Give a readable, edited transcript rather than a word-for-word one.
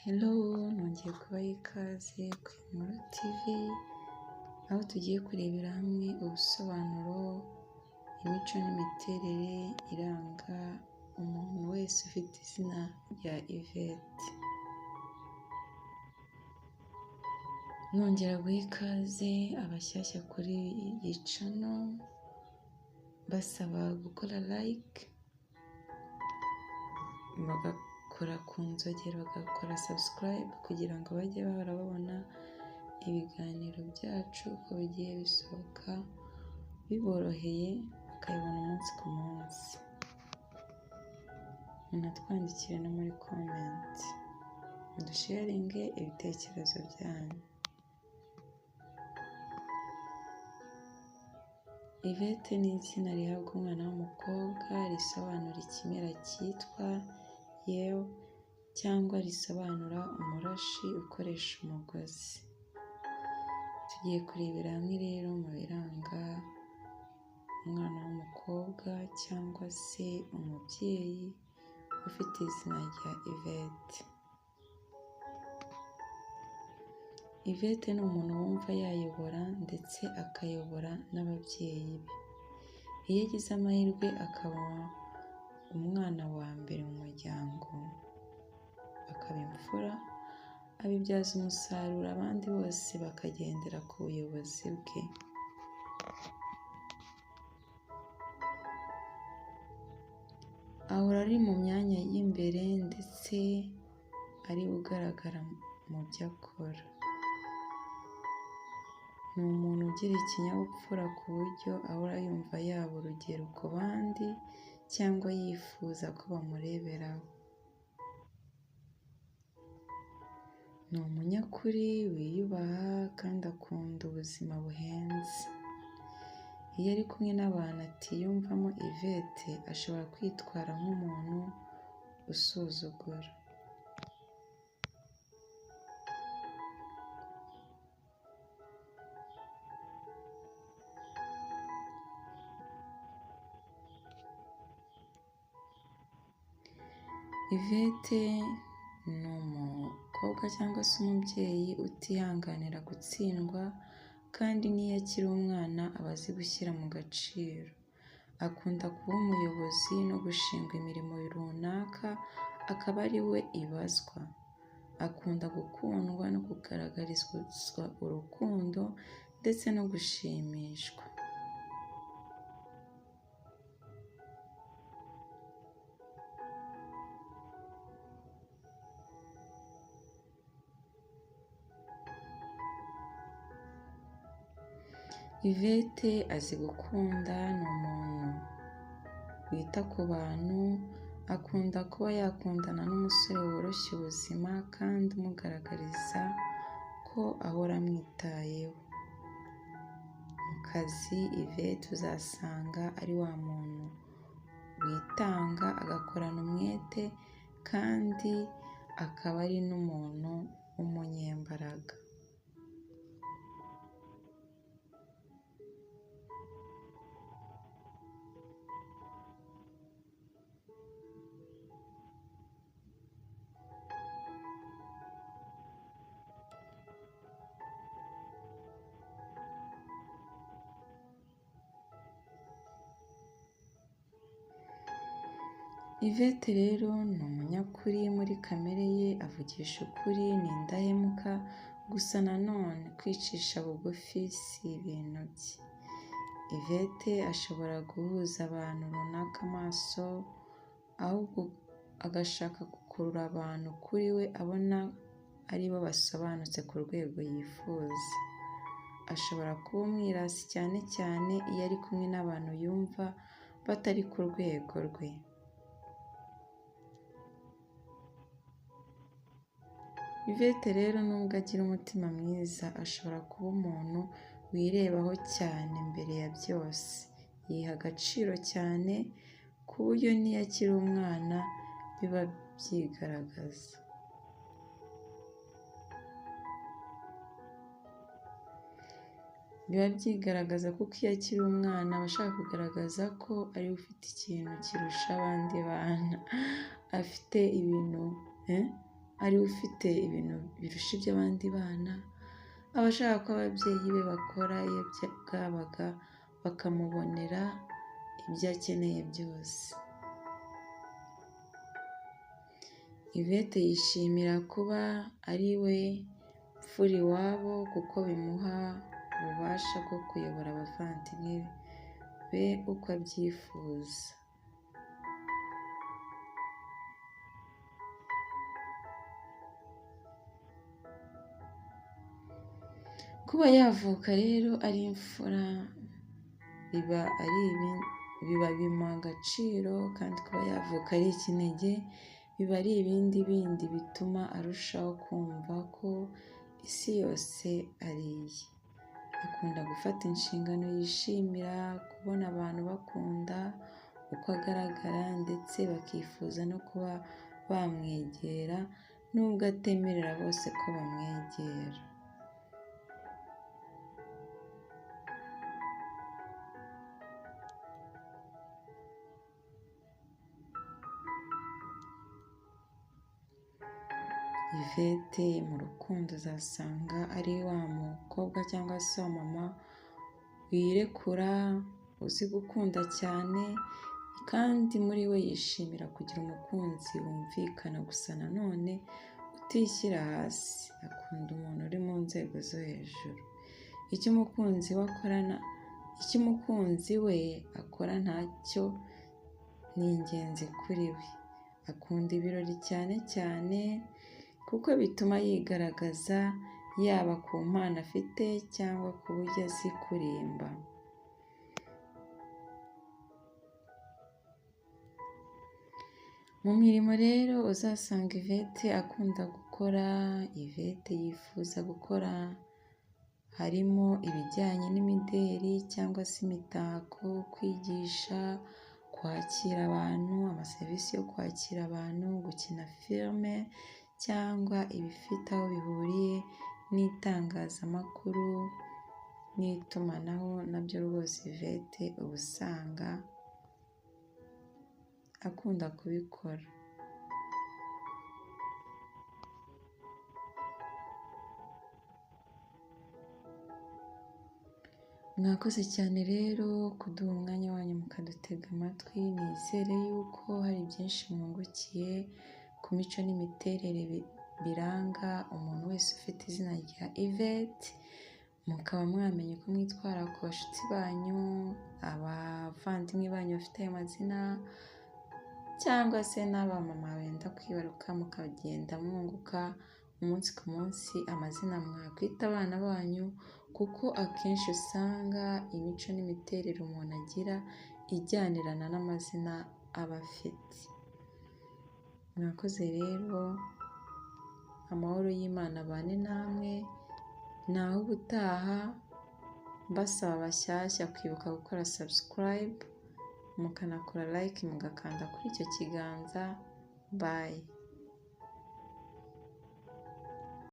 Hello, nongeye kubaha ikaze ku Inkuru TV, aho tugiye kurebera hamwe ubusobanuro, imico n'imiterere iranga umuntu wese ufite izina rya Yvette. Nongera guha ikaze abashyashya kuri iyi channel, basaba gukora like, bagakora ku nzogera, bagakora subscribe kugira ngo bajye bahora babona ibiganiro byacu uko bigiye bisohoka biboroheye, bakabibona umunsi ku munsi. Munatwandikire no muri comment, mudusharinge ibitekerezo byanyu. Yvette ni izina rihabwa umwana w'umukobwa, risobanura ikimera cyitwa yew cyangwa risobanura umurashi ukoresha umugozi. Tugiye kurebera hamwe rero mu biranga umwana w'umukobwa cyangwa se umubyeyi ufite izina rya Yvette. Yvette ni umuntu wumva yayobora ndetse akayobora n'ababyeyi be. Iyo agize amahirwe akaba umwana wa mbere mu muryango, akaba imfura, abibyaza umusaruro abandi bose bakagendera ku buyobozi bwe. Ahora ari mu myanya y'imbere ndetse ari ugaragara mu byo akora. Ni umuntu ugira ikinyabupfura ku buryo ahora yumva yaba urugero ku bandi cyangwa yifuza ko bamureberaho. Ni umunyakuri, wiyubaha kandi akunda ubuzima buhenze. Iyo ari kumwe n'abantu atiyumvamo Yvette ashobora kwitwara nk'umuntu usuzugura. Yvette ni umukobwa cyangwa se umubyeyi utihanganira gutsindwa kandi n'iyo akiri umwana aba azi gushyira mu gaciro. Akunda kuba umuyobozi no gushingwa imirimo runaka akaba ari we ibazwa. Akunda gukundwa no kugaragarizwa urukundo ndetse no gushimishwa. Yvette azi gukunda, ni umuntu wita ku bantu, akunda kuba yakundana n'umusore woroshya ubuzima kandi umugaragariza ko ahora amwitayeho. Mu kazi Yvette uzasanga ari wa muntu witanga agakorana umwete kandi akaba ari n'umuntu w'umunyembaraga. Yvette rero ni umunyakuri muri kamere ye, avugisha ukuri, ni indahemuka, gusa nanone kwicisha bugufi si ibintu bye. Yvette ashobora guhuza abantu runaka amaso, ahubwo agashaka gukurura abantu kuri we abona aribo basobanutse ku rwego yifuza. Ashobora kuba umwirasi cyane cyane iyo ari kumwe n'abantu yumva batari ku rwego rwe. Yvette rero nubwo agira umutima mwiza, ashobora kuba umuntu wirebaho cyane mbere ya byose. Yiha agaciro cyane ku buryo n'iyo akiri umwana biba byigaragaza. Biba byigaragaza kuko iyo akiri umwana aba ashaka kugaragaza ko ariwe ufite ikintu kirusha abandi bana, afite ibintu ariwe ufite ibintu birusha iby'abandi bana, aba ashaka ko ababyeyi be bakora iyo bwabaga bakamubonera ibyo akeneye byose. Yvette yishimira kuba ari we mfura iwabo kuko bimuha ububasha bwo kuyobora abavandimwe be uko abyifuza. Kuba yavuka rero ari imfura biba bimuha agaciro, kandi kuba yavuka ari ikinege biba ari ibindi bindi bituma arushaho kumva ko isi yose ari iye. Akunda gufata inshingano, yishimira kubona abantu bakunda uko agaragara ndetse bakifuza no kuba bamwegera nubwo atemerera bose ko bamwegera. Yvette mu rukundo uzasanga ari wa mukobwa cyangwa se wa mama wirekura, uzi gukunda cyane, kandi muri we yishimira kugira umukunzi wumvikana, gusa nanone utishyira hasi, akunda umuntu uri mu nzego zo hejuru. Icyo umukunzi we akora ntacyo ni ingenzi kuri we. Akunda ibirori cyane cyane kuko bituma yigaragaza yaba ku mpano afite cyangwa ku buryo azi kurimba. Mu mirimo rero uzasanga Yvette akunda gukora, Yvette yifuza gukora harimo ibijyanye n'imideli cyangwa se imitako, kwigisha, kwakira abantu, amaserivisi yo kwakira abantu, gukina filime cyangwa ibifite aho bihuriye n'itangazamakuru n'itumanaho, nabyo rwose Yvette uba usanga akunda kubikora. Mwakoze cyane rero kuduha umwanya wanyu mukadutega amatwi, nizere yuko hari byinshi mwungukiye ku mico n'imiterere biranga umuntu wese ufite izina rya Yvette, mukaba mwamenya uko mwitwara ku bashuti banyu, abavandimwe banyu bafite ayo mazina, cyangwa se n'abamama benda kwibaruka, mukagenda mwunguka umunsi ku munsi amazina mwakwita abana banyu, kuko akenshi usanga imico n'imiterere umuntu agira ijyanirana n'amazina aba afite. Mwakoze rero, amahoro y'Imana abane namwe, naho ubutaha mbasaba bashyashya kwibuka gukora subscribe, mukanakora like, mugakanda kuri icyo kiganza. Bye.